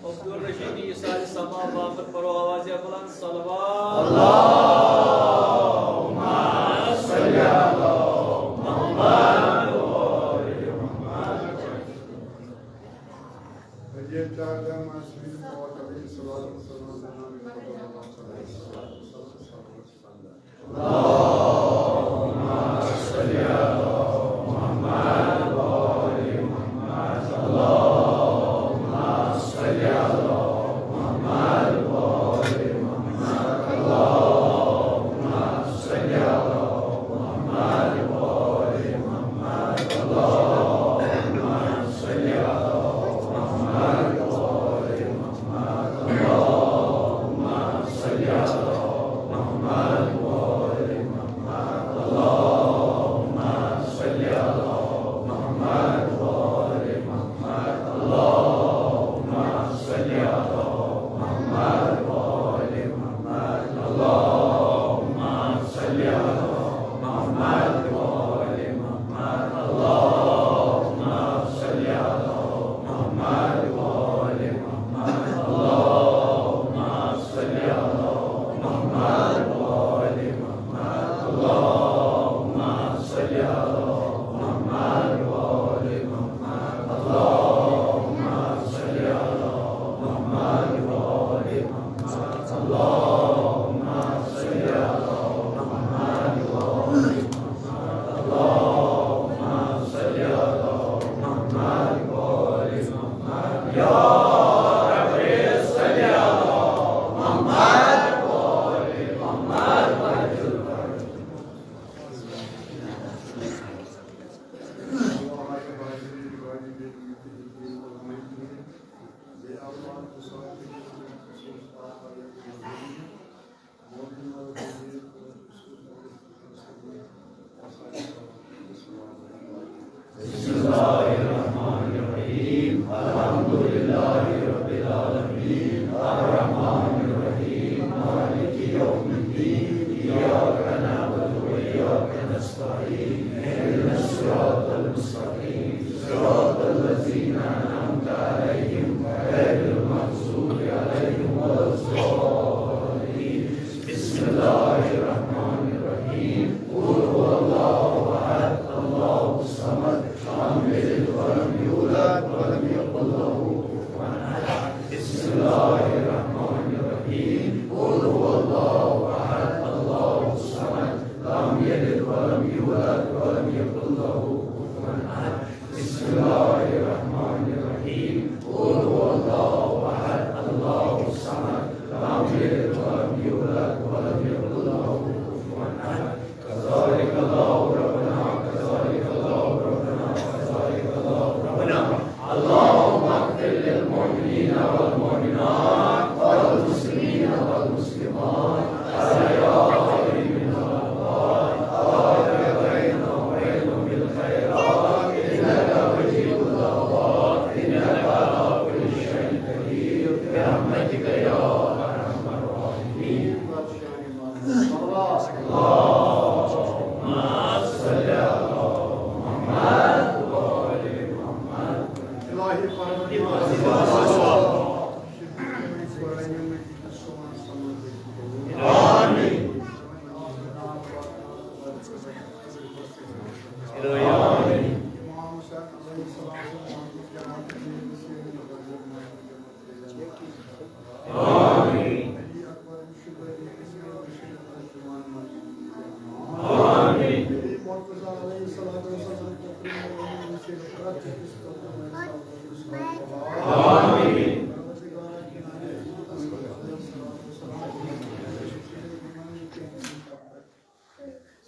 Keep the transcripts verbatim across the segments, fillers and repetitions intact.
عبدالرشید، یہ سارے سما باپت پرو آواز بلند صلوات۔ بسم الله الرحمن الرحيم. الحمد لله رب العالمين. الرحمن الرحيم. مالك يوم الدين. إياك نعبد وإياك نستعين. اهدنا الصراط المستقيم. صراط الذين أنعمت عليهم غير المغضوب عليهم ولا الضالين. بسم الله الرحمن الرحيم. قل هو الله ولم يولد ولم يكن له كفوا أحد. بسم الله الرحمن الرحيم. قل هو الله أحد، الله الصمد، لم يلد ولم يولد ولم يكن له كفوا أحد. كذلك الله ربنا، كذلك الله ربنا، كذلك الله ربنا. اللهم اغفر للمؤمنين والمؤمنات والمسلمين والمسلمات الأحياء منهم والأموات. بينهم وبينهم بالخيرات، إنك مجيب الدعوات، إنك على كل شيء قدير، برحمتك يا أرحم الراحمين. اللهم صل على محمد وآل محمد. إلهي، آمين.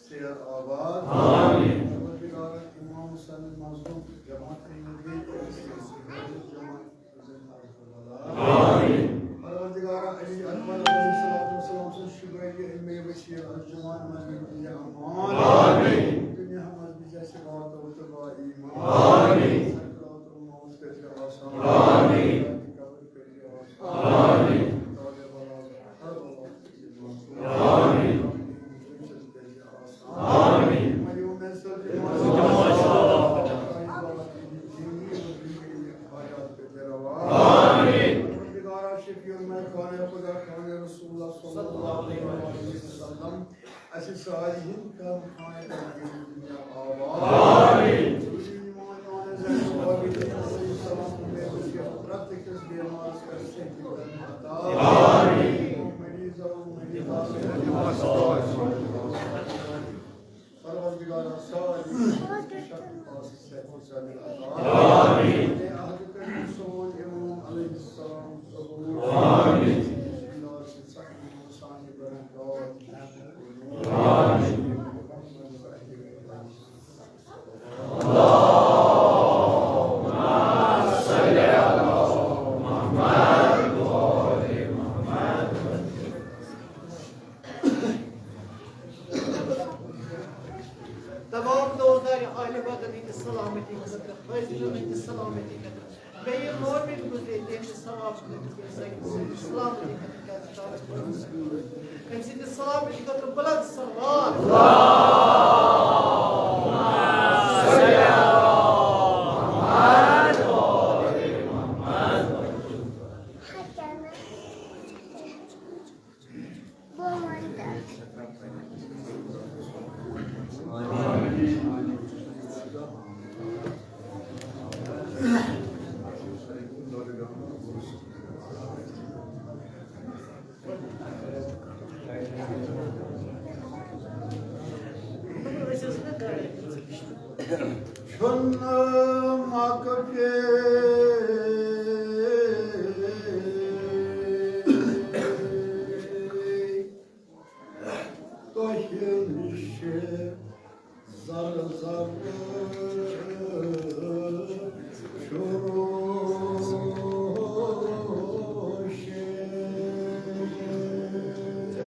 سیر آباد۔ آمین۔ پروردگارا، امام حسین مظلوم جماعت احمدیہ، جماعت حسین کربلا۔ آمین۔ پروردگارا، علی اکبر علیہ الصلوۃ والسلام سن شبہ علم وسیل الجوان مجید امان۔ آمین۔ دنیا ہم از بیجا سے بات و تبا ایمان۔ آمین۔ سکرات الموت کر آسان۔ آمین۔ قبر کر آسان۔ آمین۔ آمین۔ آمین۔ آمین۔ پروردگارا، شفیع الملک، خانِ خدا، خانِ رسول اللہ صلی اللہ علیہ وسلم، اسہِ سارِنٕے ہٕنٛدۍ خانہ کعبہ دنیا آباد۔ آمین۔ پرٛٮ۪تھ أکِس بیمارس کر صحت عطا۔ آمین۔ مریض و مریض پروردگارا، سارے شخص پاس صحت و سلامت عطا۔ آمین۔ اے عہد کریٖم سون امام علیہ السلام قبول۔ آمین۔ سانہِ برکات۔ آمین۔ تمام دوستدار اہل بدر ہٕنٛدِ سلامتی خٲطرٕ، حٲضِرن ہٕنٛدِ سلامتی خٲطرٕ، بیٚیہِ یہِ مؤمن گُزرے، تِہنٛدِ ثواب خٲطرٕ، بیٚیہِ سانہِ سلامتی خٲطرٕ، کیٛازِ کہِ أمۍ سٕنٛدِ سلامتی خٲطرٕ بلند صلوات۔ چھُنہٕ مۄکھٕ پے تۄہہِ نِش زر زر شروع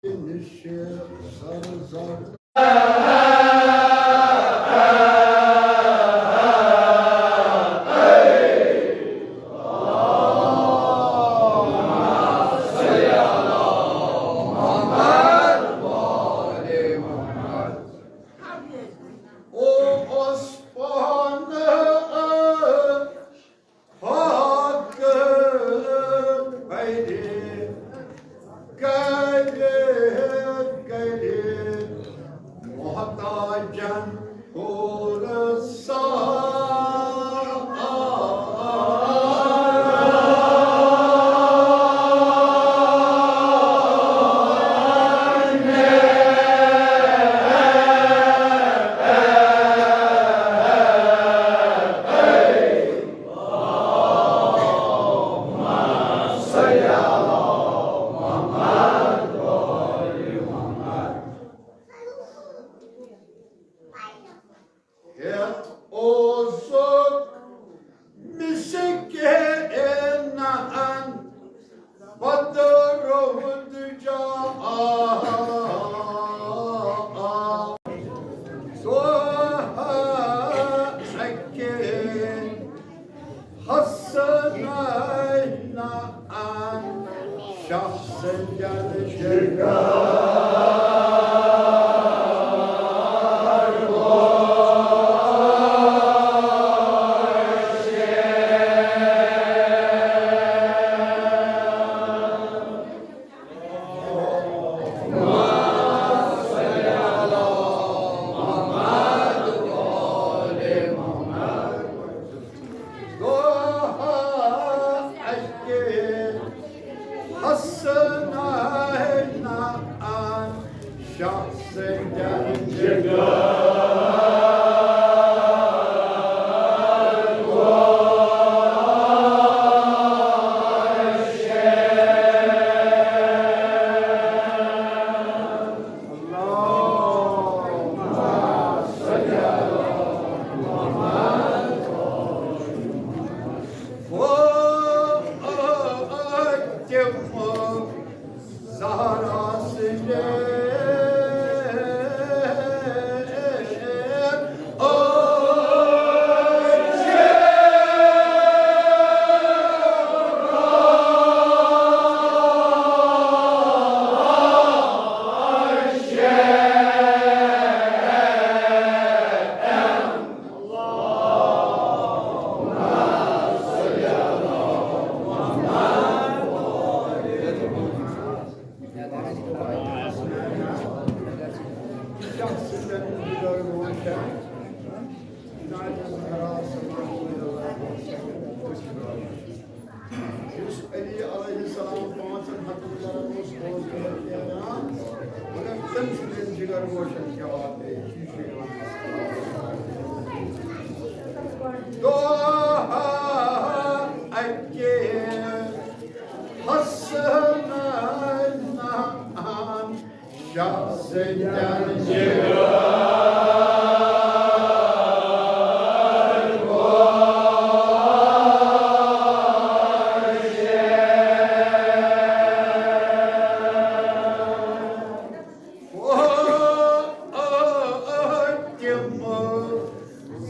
نِش زر زر۔ او اوس پانہٕ پاک بَرِ کَرِ کَرِ محتاجن پوٗرٕ سا۔ ہیٚتھ اوسُکھ مسکینن پتہٕ روٚد جا۔ دۄہ اکہِ حسنینہِ شاہ سٕنٛدٮ۪ن جِگر۔ دۄہ اکہِ حسنینہِ شاہ سٕنٛدٮ۪ن جِگر۔ فاطمہ زہرا سٕنٛدِ یُس علی علیہ السلام پانٛژن ہتن کرن اوس، اوس نیران، مگر تٔمۍ سٕنٛدٮ۪ن جگر گوشن جواب دِتھ۔ دۄہ اکہِ حسنینہِ شاہ سٕنٛدٮ۪ن جگر۔ فاطمہ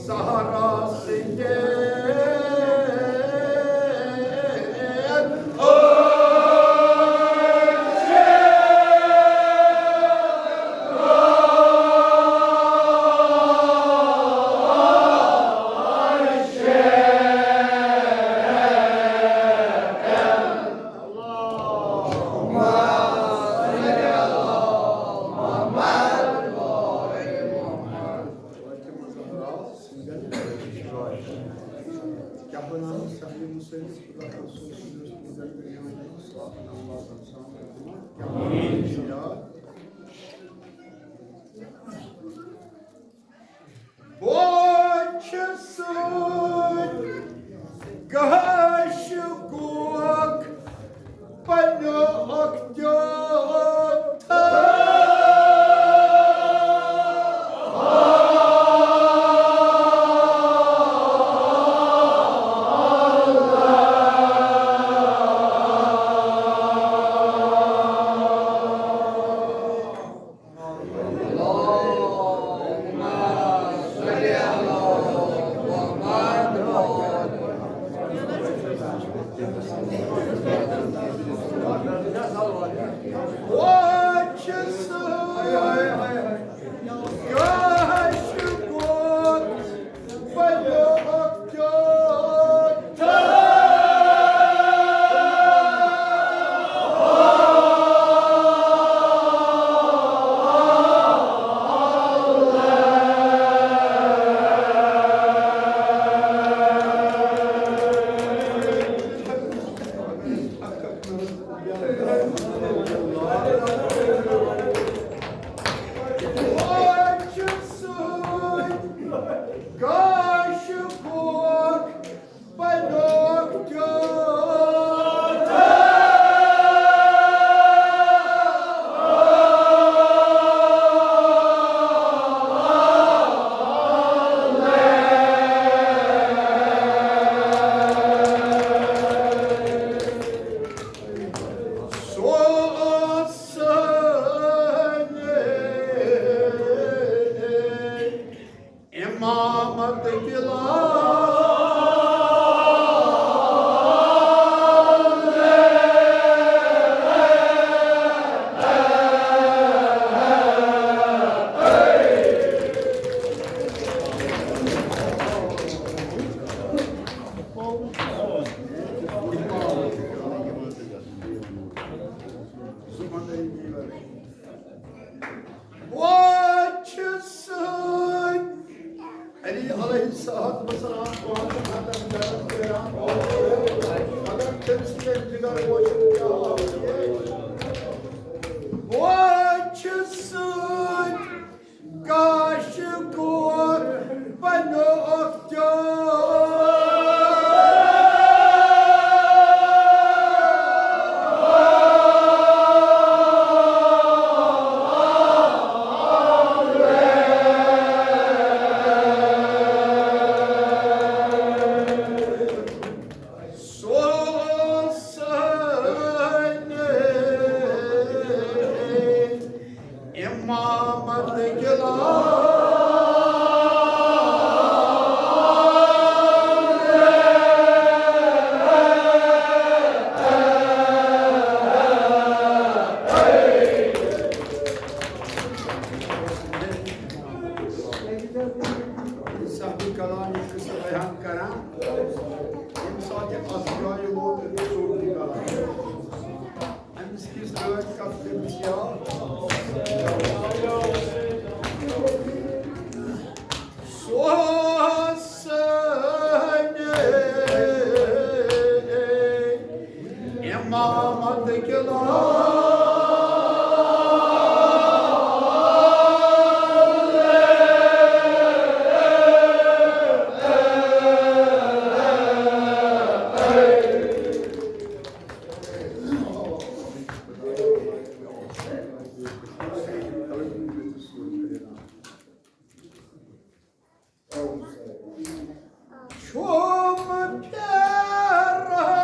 زہرا سٕنٛدِ کیٛاہ وَنان صحیح مُسلِم؟ خدا رسول صلی اللہ علیہ وسلم۔ کیٛاہ وَنان؟ بوچھِ سۭتۍ گاش گوکھ پنیوکھ دیوتھا۔ امامت بلال۔ وۄنۍ چھِ سٲنۍ علی علیہ الصلوۃ والسلام پانہٕ مدد کران کران، اگر تٔمۍ سٕنٛدٮ۪ن جگر وٕچھِتھ کیٛاہ آو؟ وۄنۍ چھِ سٲنۍ کاش کوک بنیوکھ تیوٗت۔ سُہ اوس سٲنۍ امامت گِلان۔ صاحب کلام یہِ قصہٕ بیان کران، ییٚمہِ ساتہٕ یہِ اَتھ جایہِ ووت، أمِس ژوٚٹ یہِ کلام۔ أمِس کِژھ رٲژ کَتھ تٔمِس یاد؟ سُہ اوس سٲنۍ امامت گِلان۔ چھُم پھیران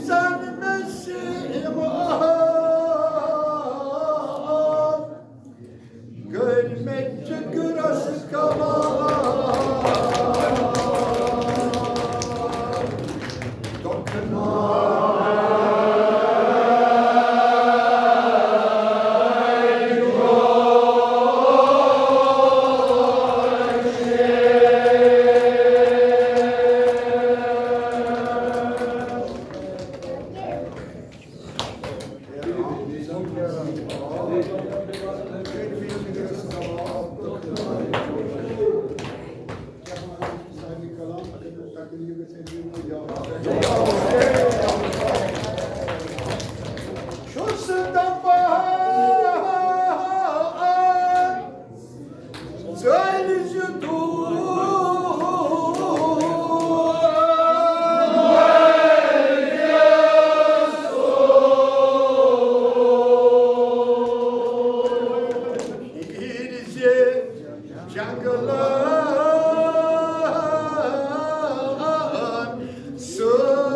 زن مےٚ سِم آب، کٔرۍ مےٚ جِگرس کباب۔ چھُس دپان، ژٔلۍ زِ دوٗر۔ ییٚلہِ زِ جنگلن سۭتۍ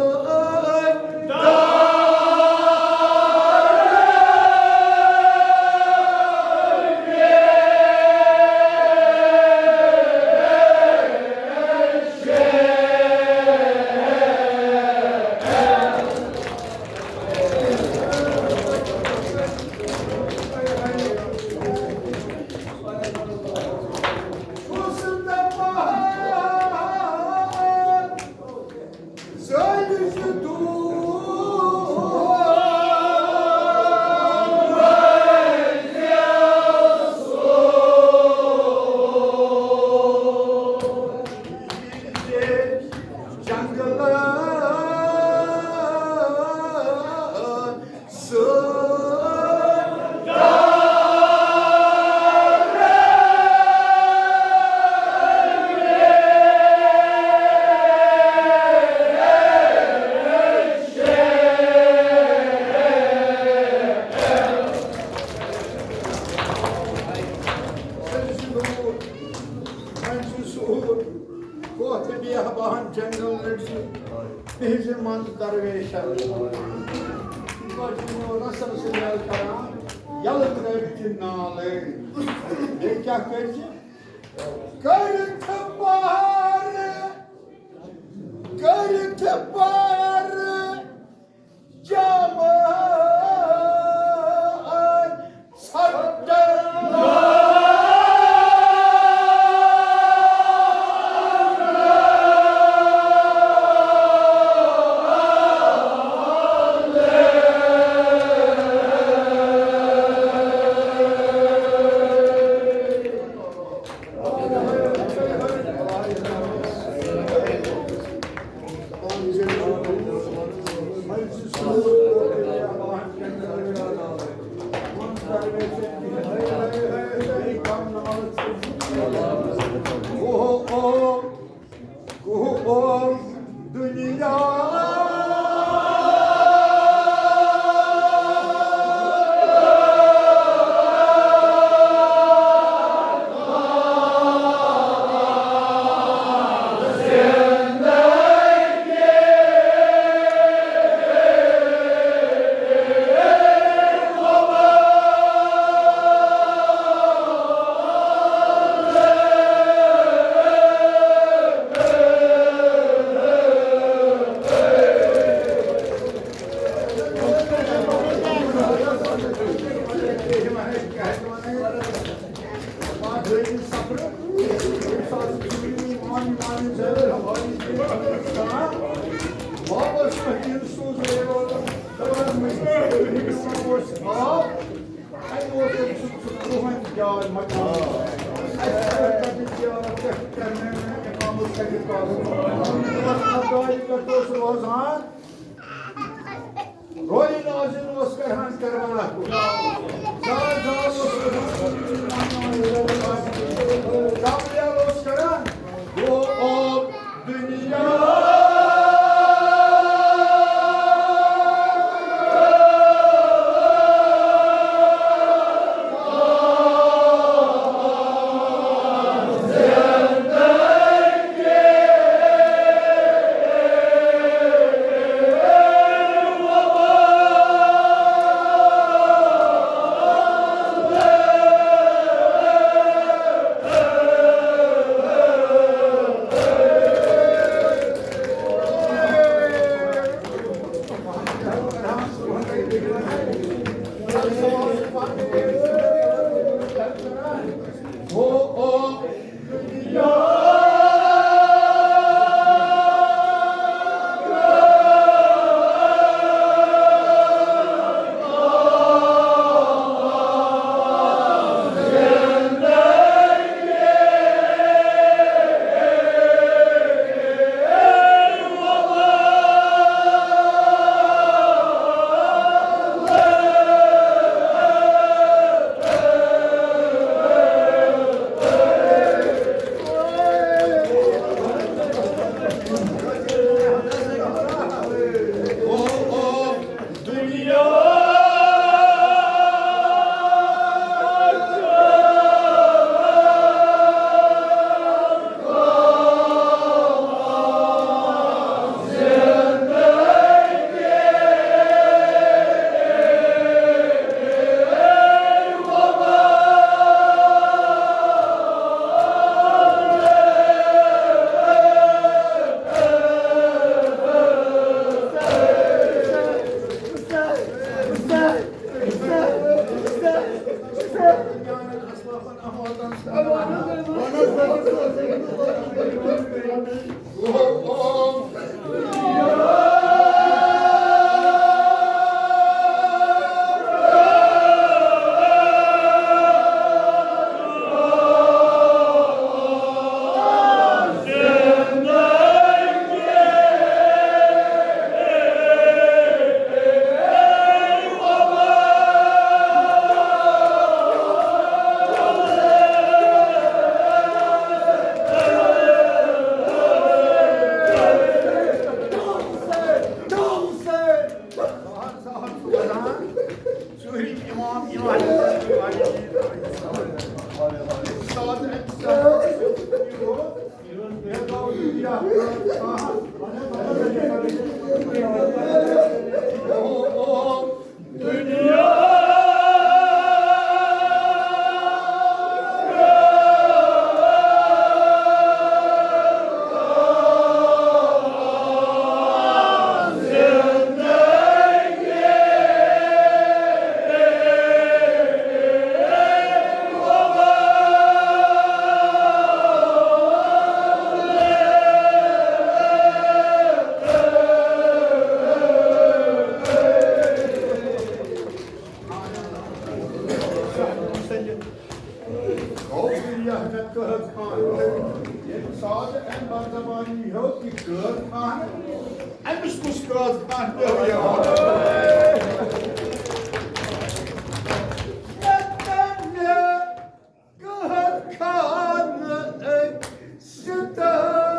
کوہ تہٕ بیابان جنگل لٔڑۍ سُہ بِہِزِ منٛز درویشن۔ یِتھ پٲٹھۍ چھُ میون رسم سۭتۍ یاد کران، یَلہٕ ترٛٲوِتھ یہِ نالٕے۔ بیٚیہِ کیٛاہ کٔرۍ زِ؟ کٔرِتھ پار، کٔرِتھ پار، جمال ژھٹن۔ دنیا۔ روزِ نازِل اوس کران کربلا کُن۔ زال زال اوس کران۔ کمبریل اوس کران۔ گوٚو آب دُنیا۔ ژوٗرِم اِمام، اِمام۔ او دُنیا مےٚ قٲد خانہٕ، ییٚمہِ ساتہٕ أمۍ بدزبٲنی ہیوٚت یہِ قٲد خانہٕ، أمِس کُس قٲد خانہٕ پیوٚو یاد؟ مےٚ تَمہِ قٲد خانہٕ أکۍ سِتام۔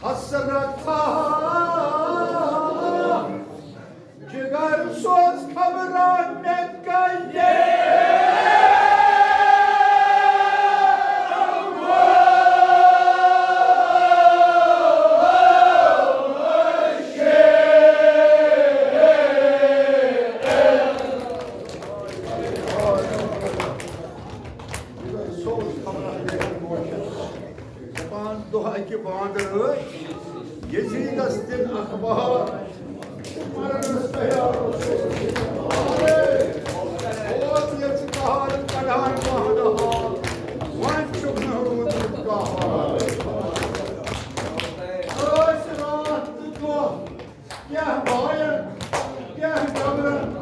حسرت جگر سوز خبران مےٚ کَے۔ دپان دۄہ اکہِ بانٛدرٕ ٲسۍ یزیدس دِن اخبار۔ مرنس تیار اوس۔ اوس ییٚژِ قہر کڑان بانٛدٕ حال، وۄنۍ چھُکھ نہٕ روٗدمُت قہر۔ ٲسۍ راتھ تہٕ دۄہ کیٛاہ بایَن، کیٛاہ جبرن،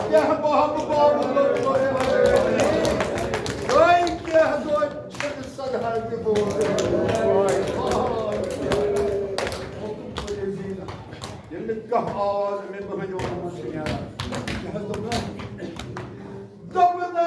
کیٛاہ بابہٕ بابہٕ لوٚگ لوٚگ۔ تۄہہِ کیٛاہ دۄہ چھِنہٕ صدہَے تہِ بوزُن۔ ییٚلہِ نہٕ کانٛہہ آواز مےٚ بہٕ ہَنہِ وَنُن چھُ نیران۔ کیٛاہ حظ دوٚپ نہ؟ دوٚپ نہ،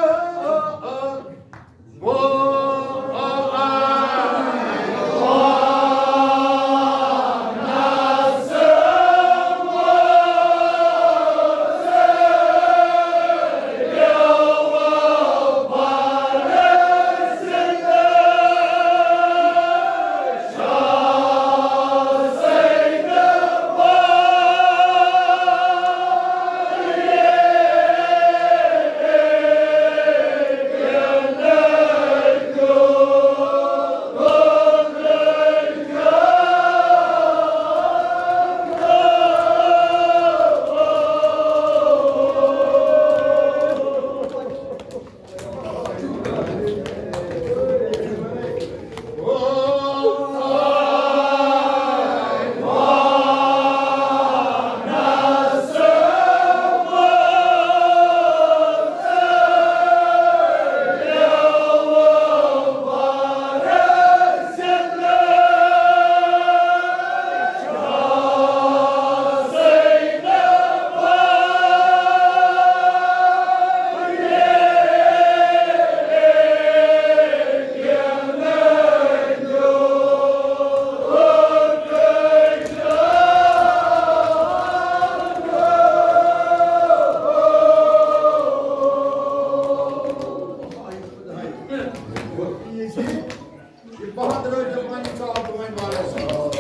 یہِ بہادر جوان ژاو بہٕ وۄنۍ وارس منٛز۔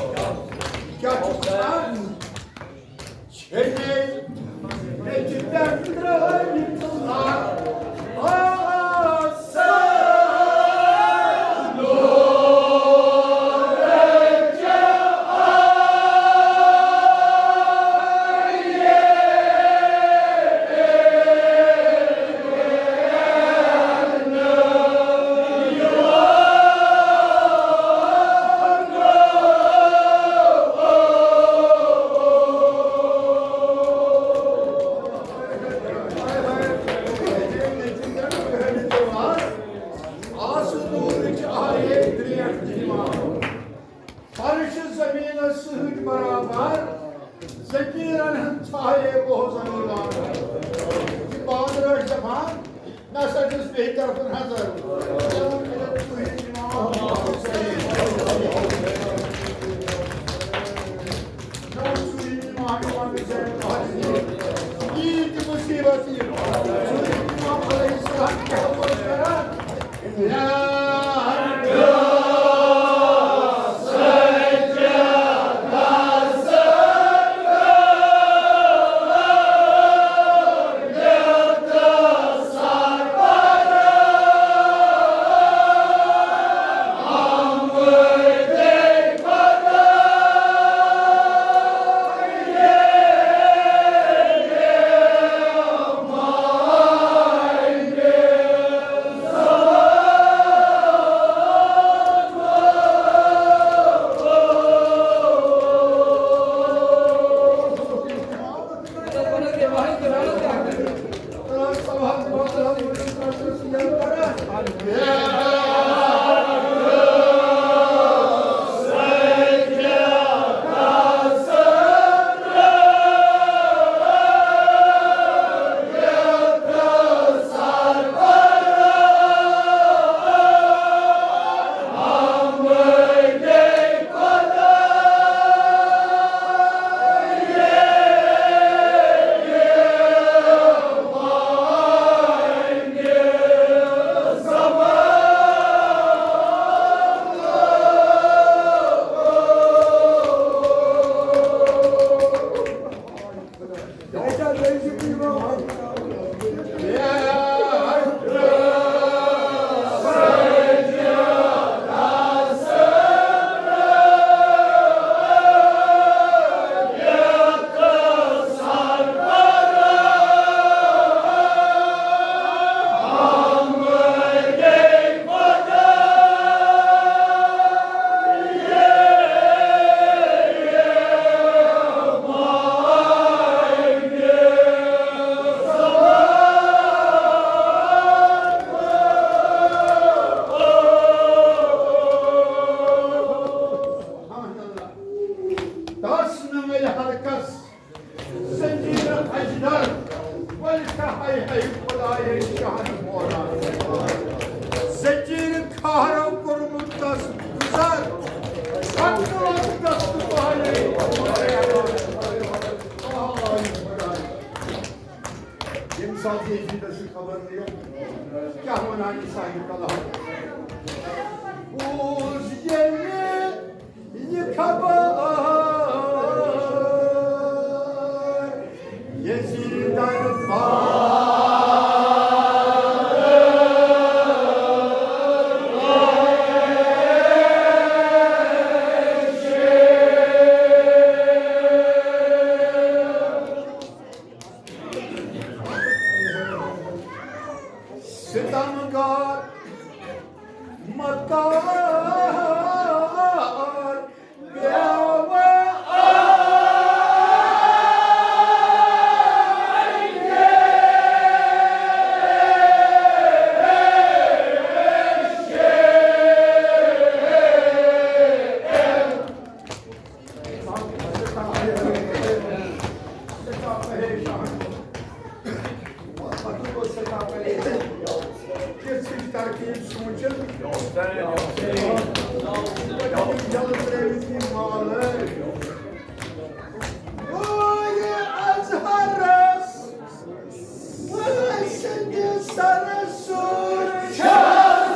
کیٛاہ چھُ وَنان؟ چھے مےٚ، مےٚ چھِ پٮ۪ٹھ ترٛٲومٕژ لَر۔ آ، سا۔ فرش زمینس سۭتۍ برابر، زٔمیٖنن ہٕنٛز ژھاے گوٚو زٔمیٖنَس۔ یہِ بانٛدر ٲسۍ دَپان، مےٚ ہسا چھُس بیٚیہِ طرفہٕ نظر۔ ییٖتۍ مُصیٖبت یِم۔ امام علیہ السلام کیٛاہ اوس کران؟ تس نمل ہر کس زنجیر اجدر، ولکہ ہے ہے خدایے شہن موران۔ زنجیر کھہرو کورمت تس گزر، پتہٕ وقتس تہٕ بہانے۔ ییٚمہِ ساتہٕ یہِ ییٚتہِ چھِ خبر نِیَن، کیٛاہ وَنان یہِ صاحبِ کلام؟ بوٗز ییٚلہِ یہِ خبر یزیٖدَن بار۔ ستمگار مکار پیوان۔ ترکیب سوٗنٛچِتھ۔ یَلہٕ ترٛٲوِتھ یہِ مالہٕ۔ وٲے اظہرس، وٲے سٕنٛدِ سرٕ سۭتۍ چھَس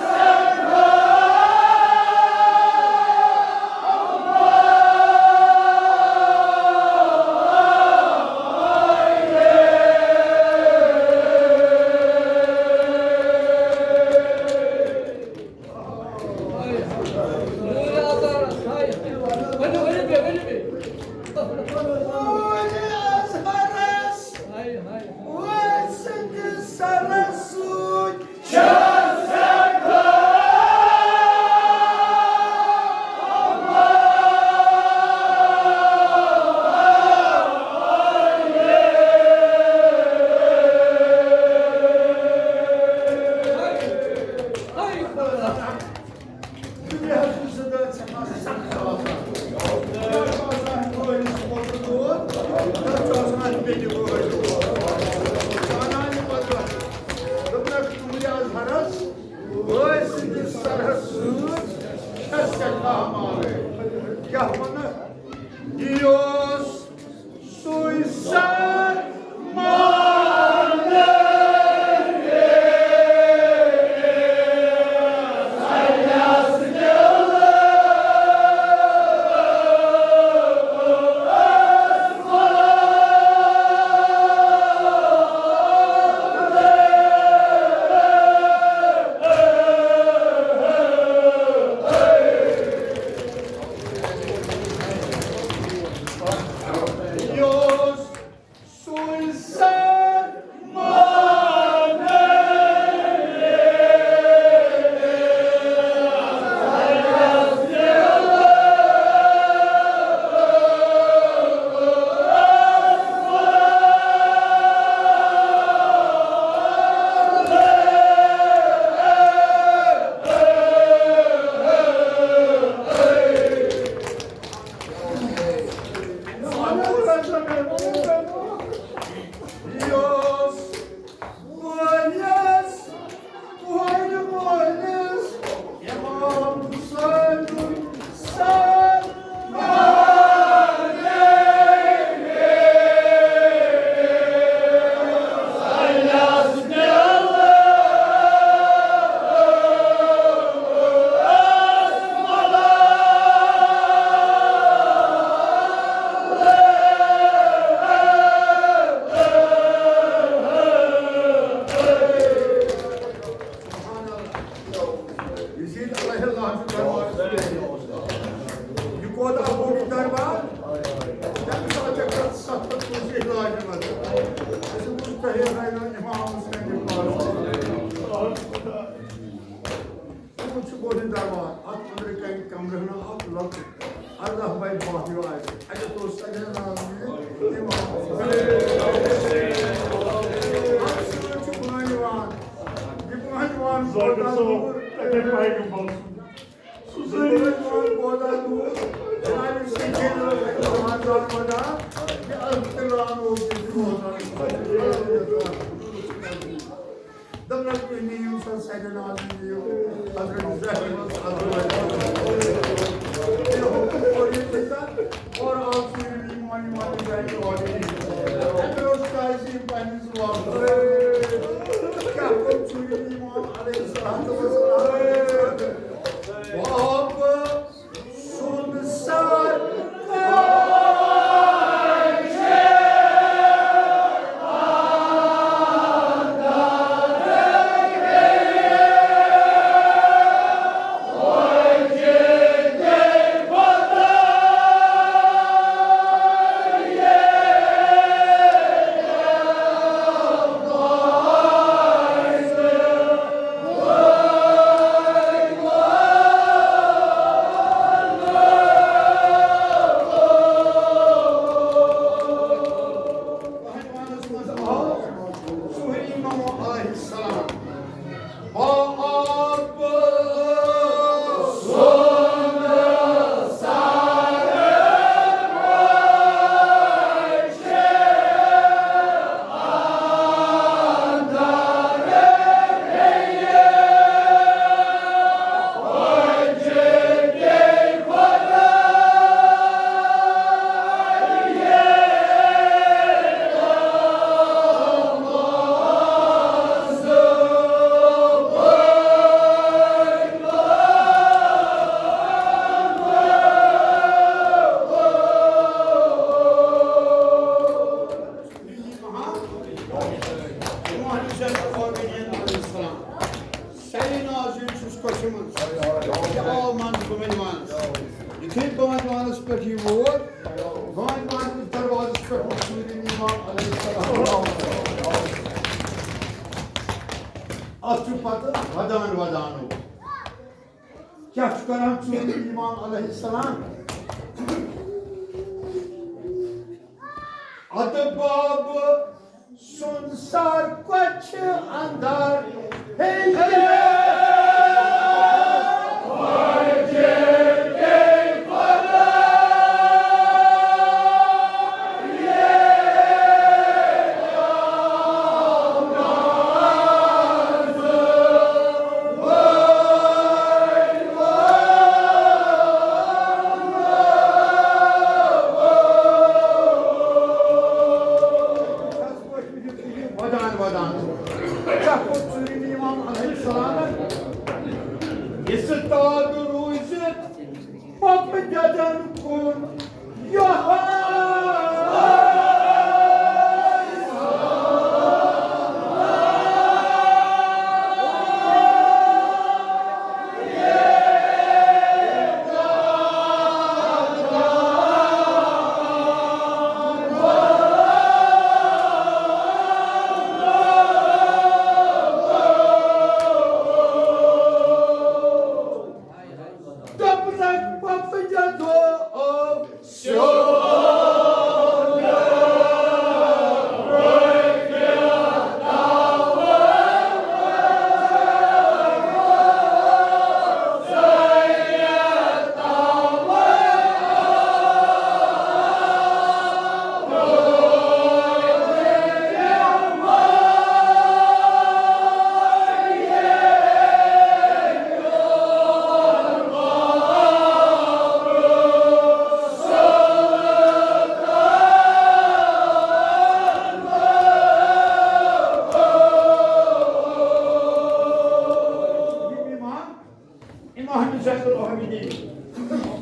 سُہ زٲنِتھ چھُ بوزان اوس، جناب سید حضرت محمد رحمان دار وَنان، یہِ القرآن اوس ییٚتہِ روزان۔ دَپان، تُہۍ نِیِو سا سیدنا علی، نِیِو حضرت زہرا، حضرت، یہِ حُکُم کوٚر ییٚتہِ تہٕ اور آو ژوٗرِم ایمان، ایمان جایہِ اورٕ۔ اَمہِ برٛونٛہہ چھُ اَسہِ یہِ پنٛنِس وقتس۔ کیٛاہ کوٚر ژوٗرِم ایمان علیہ الصلوۃ والسلام؟ وَ آب سُنٛد سر پہلوانس منٛز آو ظہوری امام علیہ السلام۔ با آب سُنٛد سر سرے ناز یُن چھُس کۄچھِ منٛز۔ یہِ آو منٛز بٲنۍ وانَس۔ یُتھُے بٲنۍ وانَس پٮ۪ٹھ یہِ ووت، بٲنۍ وانَس دروازَس پٮ۪ٹھ ووت ژوٗرِم ایمان علیہ السلام۔ اَتھ چھُ پَتہٕ وَدان وَدان اوس۔ کیٛاہ چھُ کران ژوٗرِم ایمان علیہ السلام؟ اَدٕ بابہٕ سُنٛد سر کۄچھِ اندر۔ ہے، ودان ودان۔ ژےٚ کوٚر ژوٗرِم امام علیہ السلامن۔ یہِ سُہ تاج روٗزِتھ پۄپہٕ دٮ۪دن کُن یِہوٚے۔ دوٚپنَکھ پَپہٕ جَدو او سیوٚد۔ امام زین العابدین،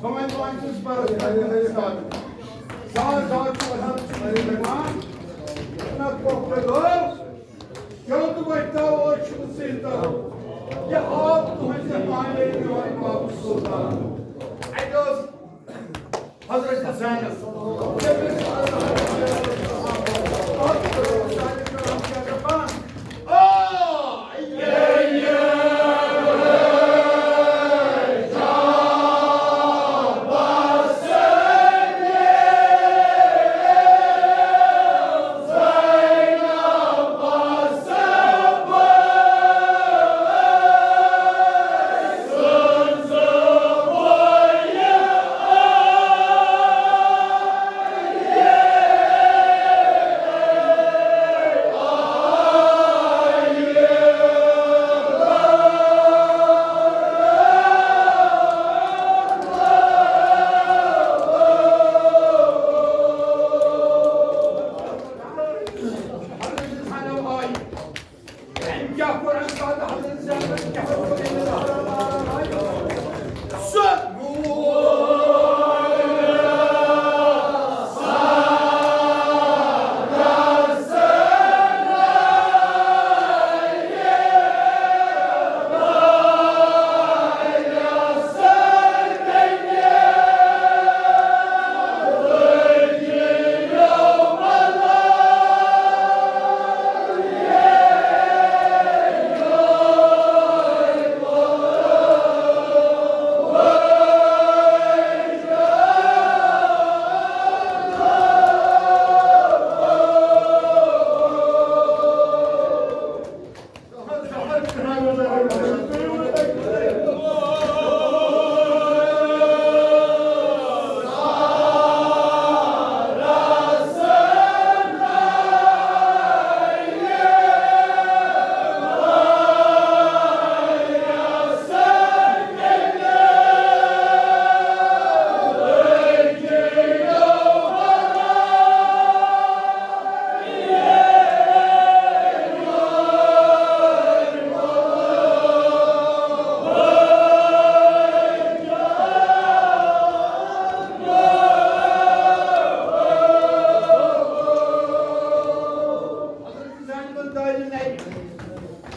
بہٕ وَنہٕ تۄہہِ کُس پرس کرِ زار زار چھُ وَنان، چھُ وَنان، نہ کۄکرٕ گٲو، کیٛاہ تہٕ وۄنۍ ترٛاوو أسۍ چھُنہٕ سُہ ترٛاوو۔ یہِ آب تُہٕنٛزِ مانے میون باب سُلطان۔ اَتہِ ٲس حضرت زینب۔ کیٛاہ کوٚر اَمہِ پَتہٕ حضرت زینبَن؟ کیٛاہ کوٚر أمِس؟ سُہ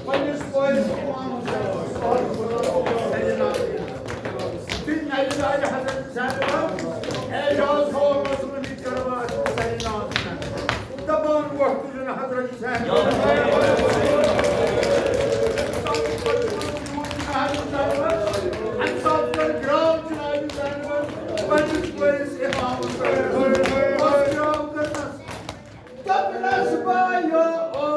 پننِس کورِ سُمامہٕ سۭتۍ سورُے گُلہٕ سرِ ناو دِنہٕ۔ یُتھُے نَرِ زالہِ حضرت زینبَن اعجاز ہوو مظلوٗمی کرباس سرِ ناو دِنہٕ۔ دَپان وۄتھ تُلِن حضرت زینب۔ اَمہِ ساتہٕ کٔر گرٛاو جنابِ زینبَن پننِس کورِس اِمامَس سۭتۍ۔ وۄتھ گرٛاو کٔرنَس۔ دوٚپنَس، بایو، او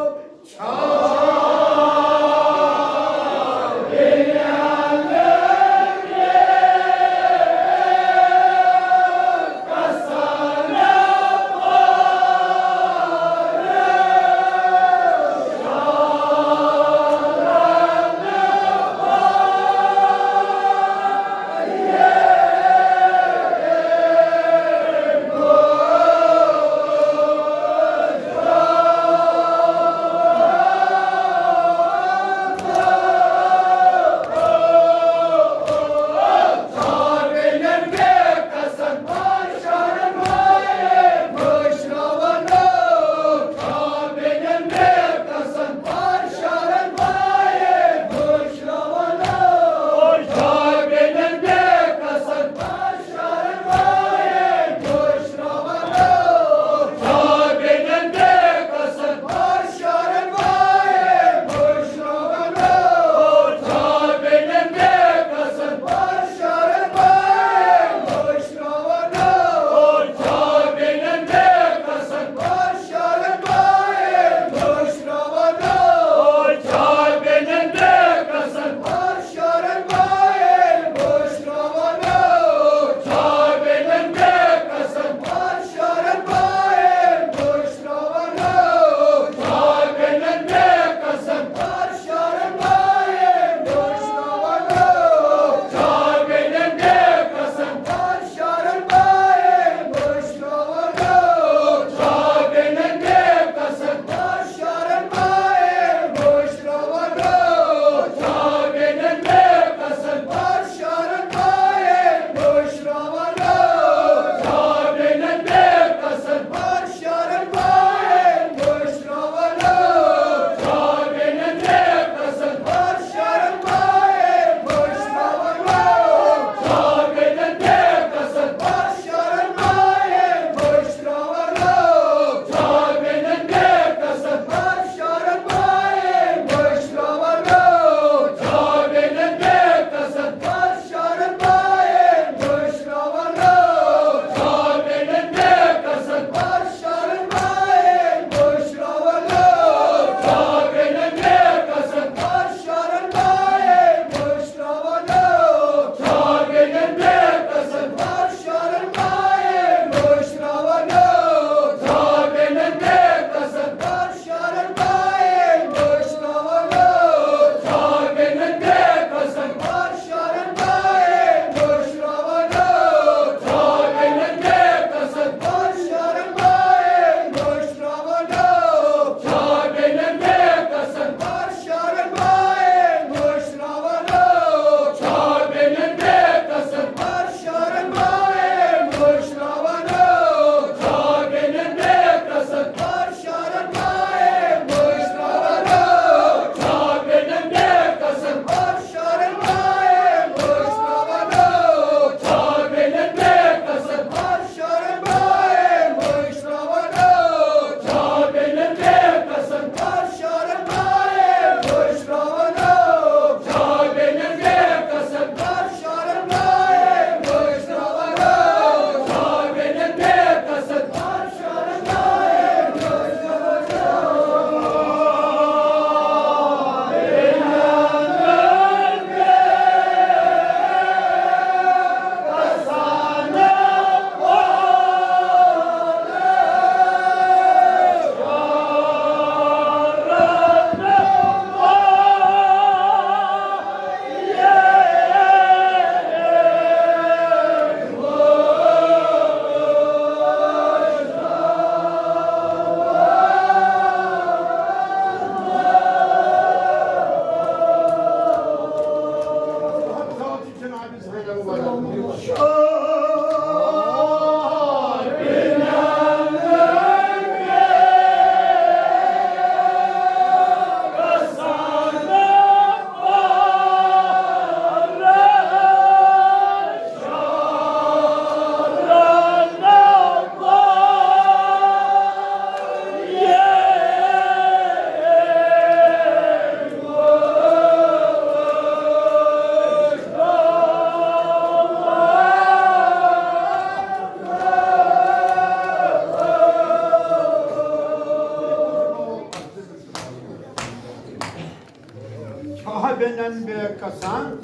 بیٚنٮ۪ن بے کسان،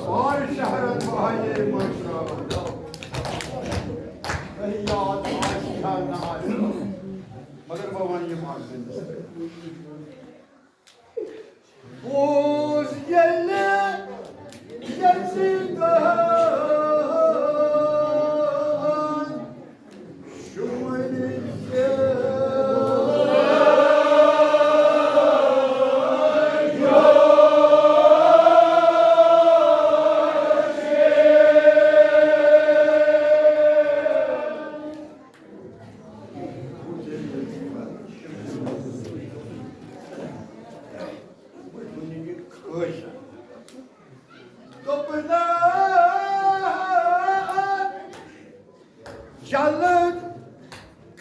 پار شہرن بہایے مشراوان۔ تۄہہِ یاد آسہِ یا نہ آسہِ، مگر بہٕ وَنہٕ یِم اَکھ زٕ۔ بوز ییٚلہِ یزیٖدن شُمٲلی دوٚپنَس، جلد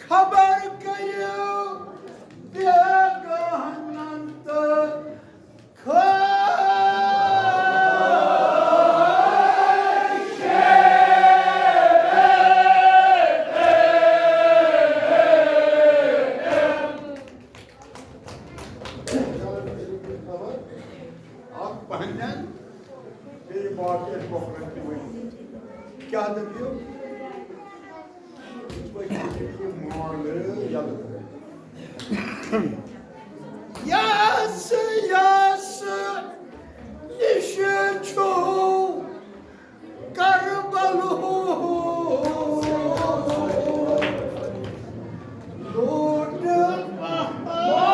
خبر کٔرِو بیگاہن تہٕ خٲر۔ اکھ پہنن، بیٚیہِ باقین کۄکرن تہِ ؤنِو۔ کیٛاہ دٔپِو؟ یِتھ پٲٹھۍ چھُ یہِ مال یَلہٕ۔ یَس، یَس نِش چھُو کربلہُک لوٗٹہٕ پہاڑ۔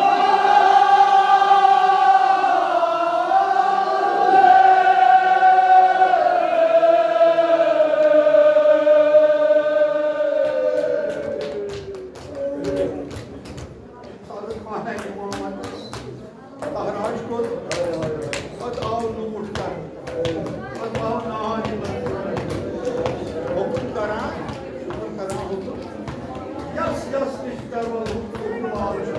حضرت ماہر محمد تہراج کوٚر، پتہٕ آو لوٗٹھ کرنہٕ، پتہٕ آو ناج کرنہٕ۔ حُکُم کران، حُکُم کران، حُکُم۔ یَس یَس نِش کربلہُک لوٗٹہٕ پہاڑ چھُ،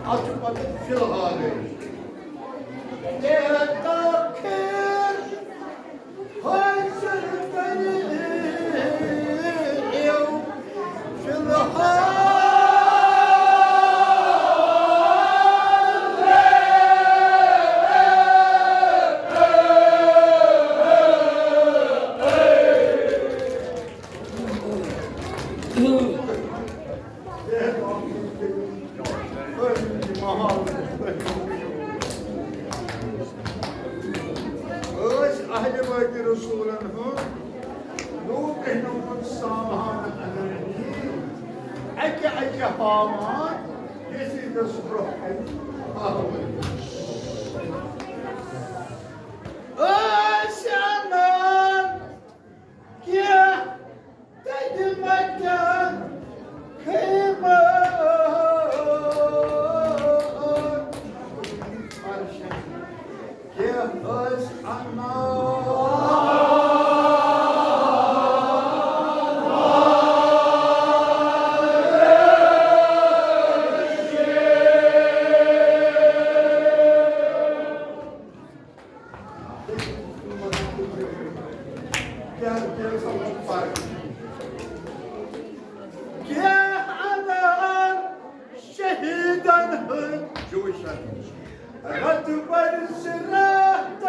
اَتھ چھُ پتہٕ فی الحال۔ اے تاخیر حٲصِل کٔرِو فی الحال۔ ٲسۍ اہلِ بیتِ رسوٗلن ہُنٛد لوٗکھ رہنُمن سامان انان، اکہِ اکہِ ہاوان یزیدس برونٛہہ کنہِ آوٕرۍ۔ ٲسۍ انان کینٛہہ تتہِ مکہ خیمہٕ۔ کینٛہہ ٲسۍ انان۔ کینٛہہ، کینٛہہ سمجھ فرق۔ کینٛہہ انان شہیدن ہٕنٛدۍ جوشن۔ رتہٕ برِ صراطٕچ۔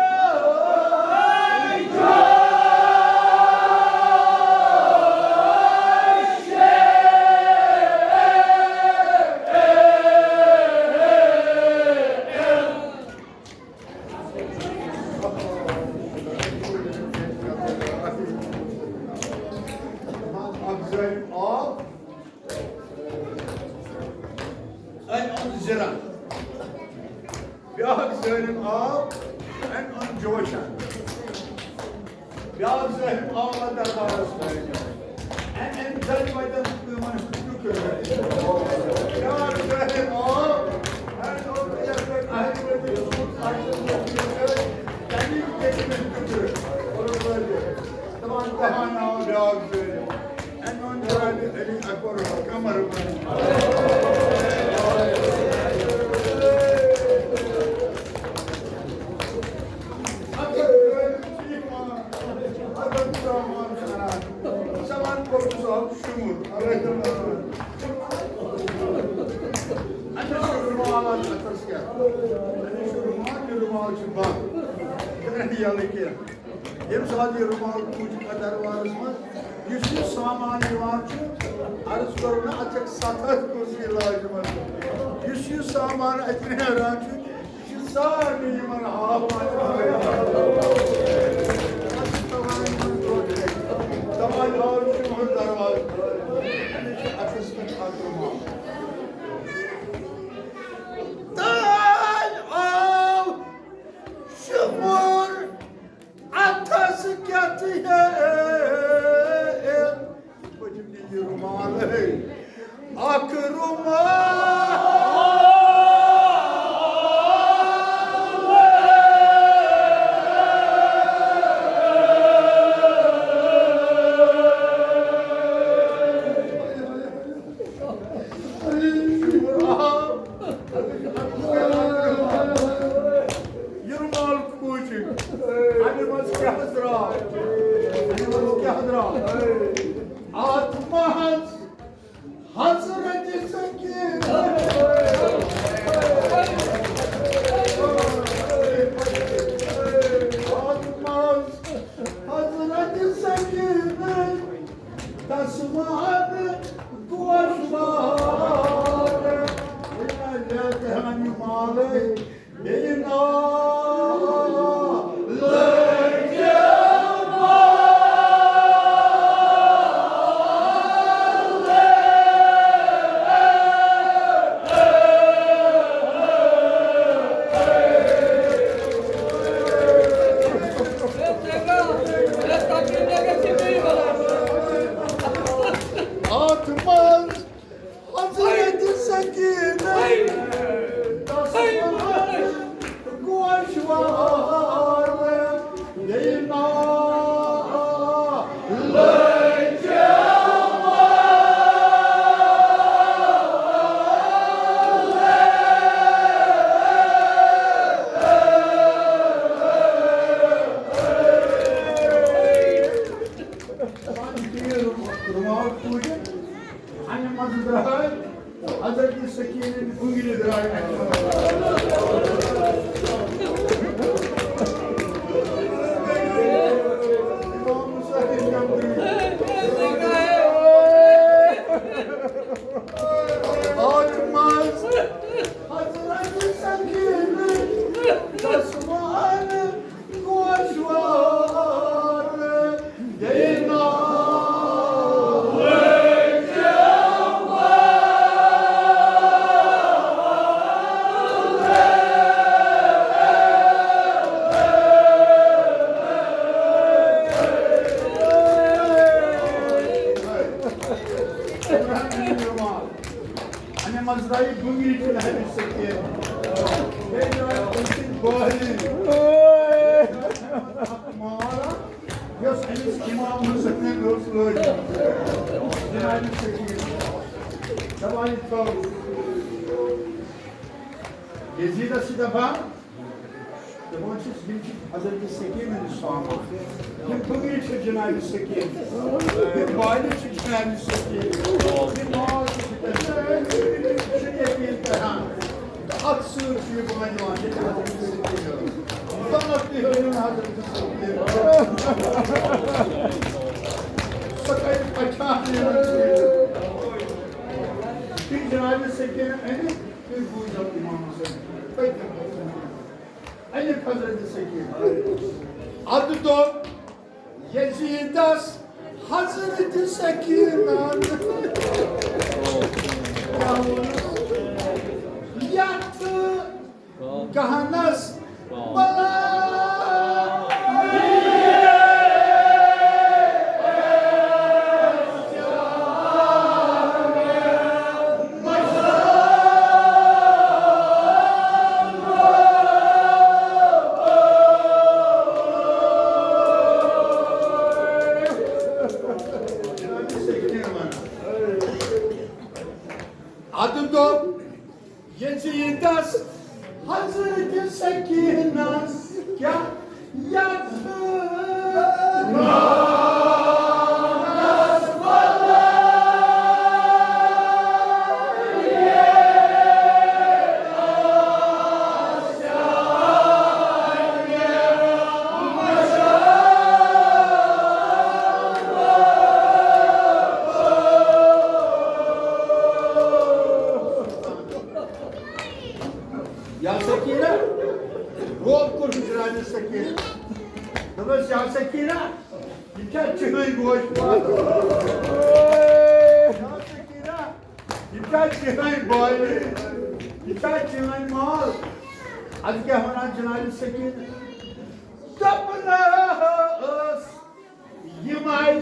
اکھ زٲلِم آو، أمۍ اوٚن زِرا۔ بیٛاکھ زٲلِم آو، أمۍ اوٚن جوشا۔ بیٛاکھ زٲلِم آو اَتھ دربارس منٛز۔ أمۍ، أمۍ زَنہِ وَتٮ۪ن تِمن ٹُکرٕ۔ بیٛاکھ زٲلِم آو، أمۍ اوٚن یَتھ پٮ۪ٹھ اہلِ بیتٕچ سُہ اَتھٕ اوس یہِ کٔرِتھ، تَمِکۍ تہِ تِم ٹُکرٕ۔ اور وٲلۍ دَپان، بہانہٕ آو بیٛاکھ زٲلِم۔ أمۍ اوٚن جناب علی اکبر کمر بند۔ سامان کوٚر سُہ شُمُر۔ أمِس چھُ رومال اَتھس کیٛاہ؟ أمِس چھُ رومال، یہِ رومال۔ رومال چھُ بنٛد۔ یہِ چھُنہٕ یَلہٕ کینٛہہ۔ ییٚمہِ ساتہٕ یہِ رومال کوٗجہِ پَتہٕ دربارَس منٛز، یُس یہِ سامان یِوان چھُ، عرض کوٚر نہ، اَتھ چھَکھ ستھ ہَتھ کُرسی لاجمَژٕ۔ یُس یہِ سامان اَتہِ نیران چھُ، یہِ چھُ سارنٕے یِمَن ہاوان۔ تَوَے آو یِہُنٛد دروازٕ۔ أمِس چھُ اَتھَس پٮ۪ٹھ اَکھ رومال۔ تَوَے آو شُمُر اَتھَس کٮ۪تھ ہے، پٔتِم یہِ رومال ہے، اَکھ رومال۔ یہِ رومال کوٗجہِ، اَمہِ منٛز کیٛاہ درٛاو؟ اَمہِ منٛز کیٛاہ درٛاو؟ اَتھ منٛز حضرت سکینہ۔ اَتھ منٛز حضرت سکینہ۔ دسمان گوش وار، ییٚلہِ مےٚ لیٚتہٕ ہن یہِ مالٕے، بیٚیہِ نا لٔگۍ اَتھ منٛز حضرت سکینہ۔ گوش وار، ییٚلہِ نا لٔگۍ رومال کوٗجہِ، اَمہِ منٛزٕ درٛاے حضرت سکینہ ہٕنٛدۍ بُنٛگرِ درٛاے اَمہِ منٛزٕ۔ امام حسین جمبری۔ اَتھ منٛز حضرت سکینہ دسمان گوش وار، ییٚلہِ نا اَمہِ منٛز درٛایہِ بُنٛگرِ جنابِ سکینہ۔ بیٚیہِ درٛایہِ أمۍ سٕنٛدۍ بٲلی۔ اَکھ مار اَکھ، یۄس أمِس امام حسینَن ٲس لٲجمٕژ۔ جنابِ سکینہ۔ دَپان یِتھ پٲٹھۍ۔ یزیدس چھِ دَپان، دَپان چھِس، یِم چھِ حضرت سکینہ ہٕنٛدۍ سامان۔ یِم بُنٛگرِ چھِ جنابِ سکینہ۔ یِم بالہِ چھِ جنابِ سکینہ۔ یِم ماز چھِ جنابِ سکینہ۔ یِم چھِ یقیٖن کران۔ تہٕ اَتھ سۭتۍ چھُ یہِ بانہِ یِوان، یہِ چھِ حضرت سکینہ۔ غلط تہِ ہٲیِن حضرت سکینہ۔ سۄ کَرِ پَچھان یِمَن چیٖزَن۔ تِم جنابِ سکینہ أنِتھ، تُہۍ بوٗزِو امام حسین۔ تُہۍ کیٛاہ بوٗزِو؟ أنِتھ حضرت سکینہ۔ اَدٕ دوٚپ یزیدس حضرت سکینہ۔ کیٛاہ ووٚنُس؟ یَتھ گہنس بلا۔ اَدٕ دوٚپ یزیدس حضرت سکینس کیٛاہ یتھ یا سکینہ، روب کوٚر جناب سکینہ۔ دوٚپمَس، یا سکینہ، یہِ چھا چٲنۍ گوش پار؟ یا سکینہ، یہِ چھا چٲنۍ بالہِ؟ یہِ چھا چٲنۍ مال؟ اَدٕ کیٛاہ وَنان جناب سکینہ؟ دوٚپنَس، یِمَے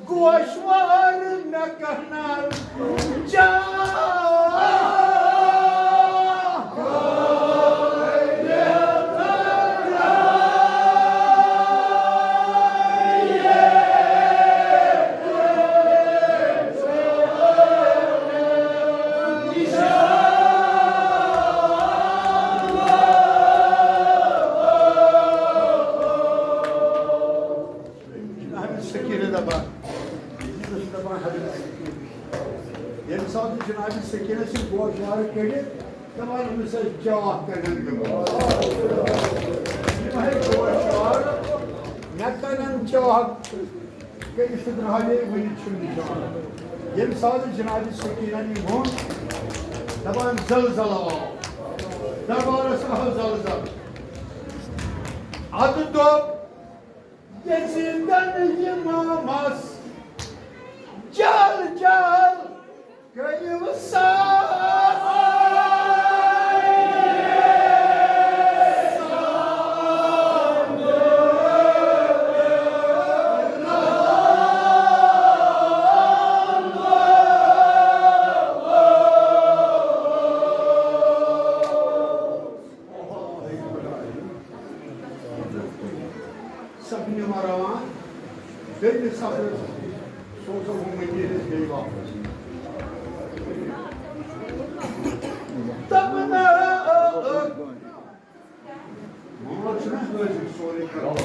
گوشوار مےٚ کَرنَن چاہ۔ جناب سکینہ دپان، یہِ چھُ دپان حضرت سکینہ۔ ییٚمہِ ساتہٕ جناب سکینہ سٕنٛدۍ گوشوارٕ کٔڑِتھ دپان، أمِس ٲسۍ چاہ کَنن گٔمٕژ۔ یِم ہے گوشوارٕ مےٚ کَنن چاہ کٔرِتھ درٛاے وُنہِ چھُنہٕ نِشان۔ ییٚمہِ ساتہٕ جناب سکینہ یہِ ووٚن، دپان زلزلہٕ آو، دربارس آو زلزلہٕ۔ ادٕ دوٚپ یزیدن امامس، جل جل کٔرِو سا۔ سب نِوان روان، بیٚیہِ سفرس سوزو ہُم مدیٖنس بیٚیہِ واپس۔ دپنا، مال چھُنہٕ حٲضِر سورُے کران۔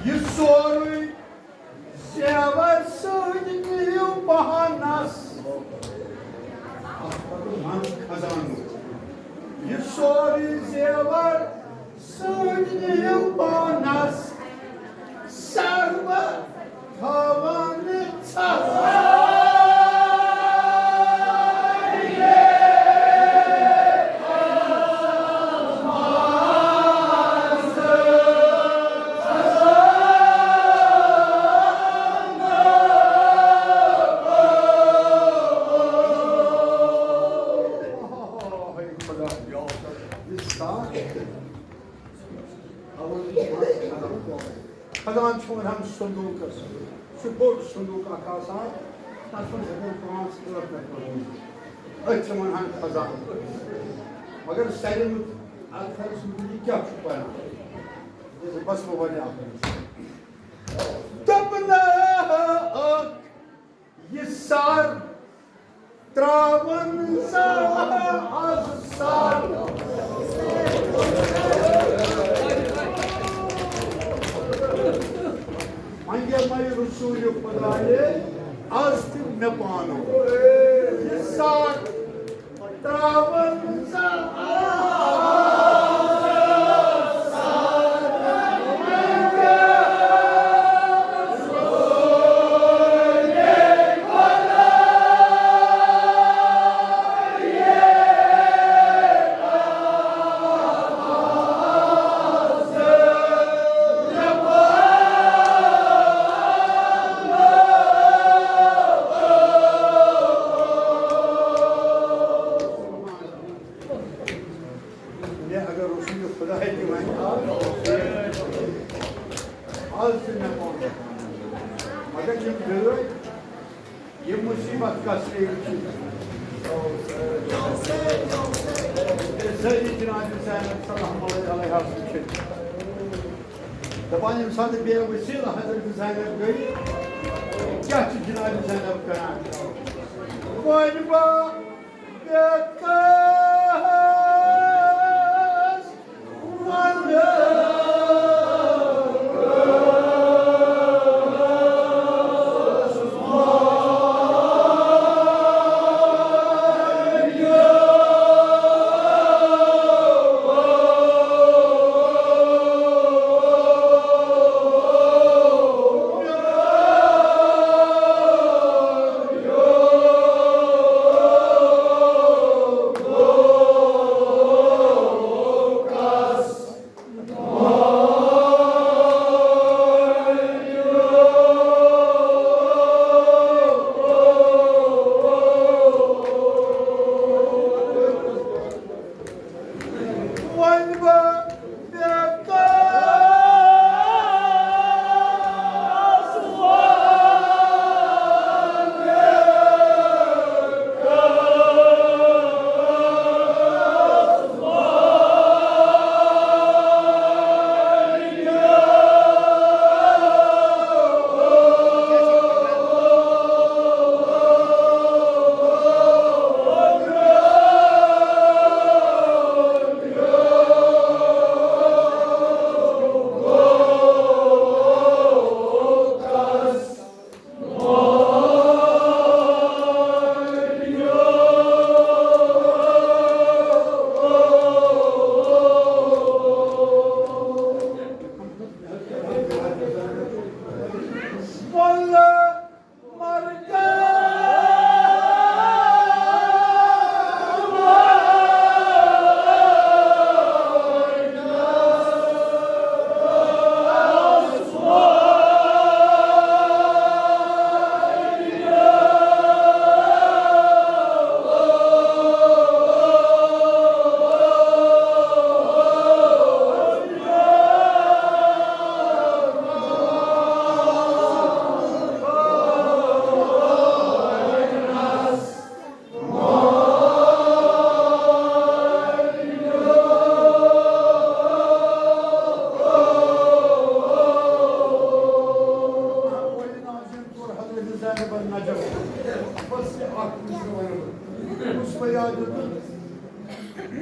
یہِ سورُے زیور سۭتۍ نِیِو پانس۔ اَتھ پَتہٕ منٛز خزانہٕ۔ یہِ سورُے زیور سۭتۍ نِیِو پانس۔ سر بہٕ تھاوان ژھَس۔ خزان چھُ وَنان صندوٗقَس، چھُ بوٚڑ صندوٗق اَکھ آسان، تَتھ منٛز ہٮ۪کَن پانٛژھ ٲٹھ نفر روٗزِتھ۔ أتھۍ چھِ وَنان خزان۔ مگر سارنٕے منٛز اَتھ خزانَس مُتعلِق کیٛاہ چھُ پَران؟ بس بہٕ وَنہٕ اَتھ منٛز۔ دَپنہٕ ٲکھ یہِ سر ترٛاوَن سا از سر۔ منگے مے رسول خدایے از تہِ مےٚ پانو۔ یہِ سر ترٛاوَن سا مےٚ اگر رسول خداے تہِ وَنہِ، آز، آز چھُ مےٚ پانہٕ۔ مگر یِم بِلٲے، یِم مُصیٖبت کَس لیٚیہِ چھِ؟ سٲری جناب زینب سلام اللہ علیہا چھِ۔ دَپان ییٚمہِ ساتہٕ بے وسیٖلہٕ حضرت زینب گٔے، کیٛاہ چھِ جناب زینب کَران؟ وۄنۍ با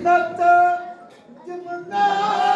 نتہٕ دِمہٕ نا